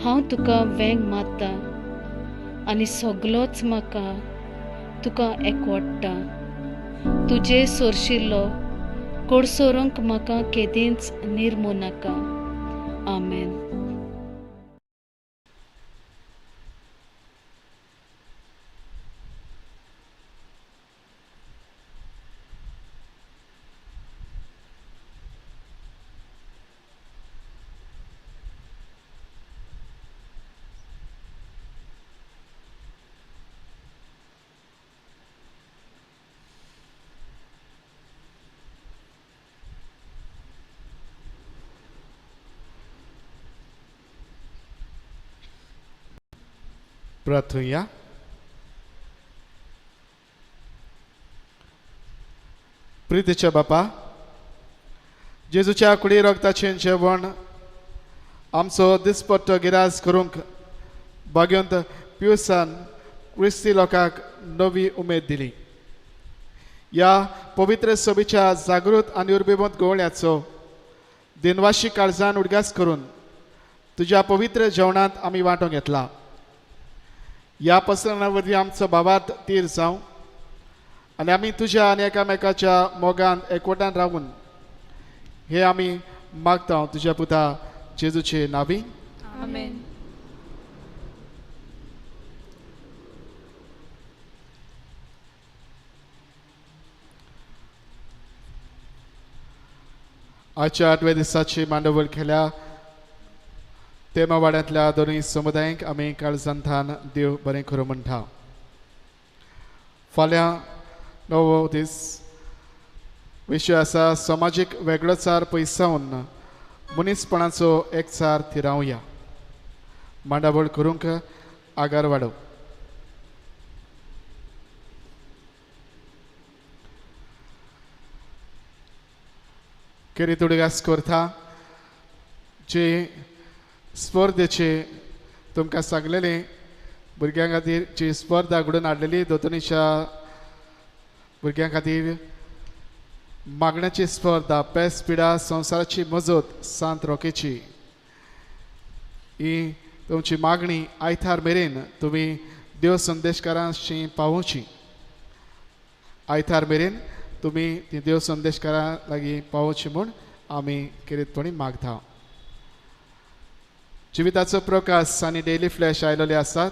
हांव तुका वेंग मारता आनी सगलोच म्हाका तुका एकवडटा. तुजे सोरशिल्लो कोडसोरूंक म्हाका केदींच निर्मू नाका. आमेन. प्रार्थुया. प्रितीच्या बापा, जेजूच्या कुडी रक्ताचें जेवण आमचो दिसपट्टो गिराज करूंक भाग्यवंत पियुसान क्रिस्ती लोकांक नवी उमेद दिली. ह्या पवित्र सभेच्या जागृत आनी उर्बेवंत गोवळ्याचो दिनवाशी काळजान उडगास करून तुज्या पवित्र जेवणांत आमी वांटो घेतला. ह्या पसरणा वरवीं आमचो भावार्थ तीर जावं आनी आमी तुज्या आनी एकामेकाच्या मोगान एकवटान रावून हे आमी मागता तुज्या पुता जेजूचे नांवी. आमेन. आजच्या आठव्या दिसाची मांडवळ केल्या तेमावाड्यांतल्या दोनूय समुदायांक आमी काळजांतान देव बरें करूं म्हणटा. फाल्यां णवो दीस विशय आसा समाजीक वेगळोचार पयसावन मनीसपणाचो एकचार थिरावया. मांडावळ करूंक आगार वाडोव. केरी तुडगास करता जे स्पर्धेचे तुमकां सांगलेले भुरग्यां खातीर जी स्पर्धा घडोवन हाडलेली दोतोनीच्या भुरग्यां खातीर मागण्याची स्पर्धा पेस पिडा संवसाराची मजत सांत रोकेची ही तुमची मागणी आयतार मेरेन तुमी देव संदेशकारांशी पावोवची. आयतार मेरेन तुमी ती देव संदेशकारां लागीं पावोवची म्हूण आमी खेरीतपणी मागता. जिविताचो प्रकाश आनी डेली फ्लॅश आयलेले आसात.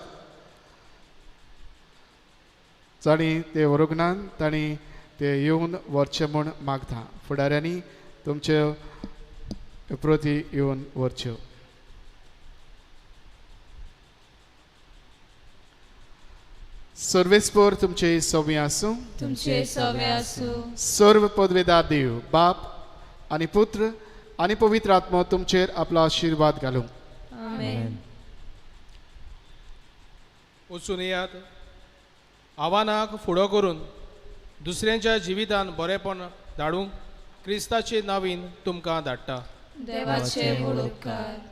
जांणी ते व्हरूंक ना तांणी ते येवन व्हरचे म्हूण मागता. फुडाऱ्यांनी तुमच्यो प्रती येवन व्हरच्यो. सर्वेस्पोर तुमचे सवे आसूं. तुमचे सवे आसूं. सर्व पदवेदार देव बाप आनी पुत्र आनी पवित्र आत्मो तुमचेर आपलो आशिर्वाद घालूं. आमेन. वचून येयात, आव्हानाक फुडो करून दुसऱ्यांच्या जिवितान बरेपण धाडूंक क्रिस्ताचे नावीन तुमकां धाडटा. देवाचे व्हड उपकार.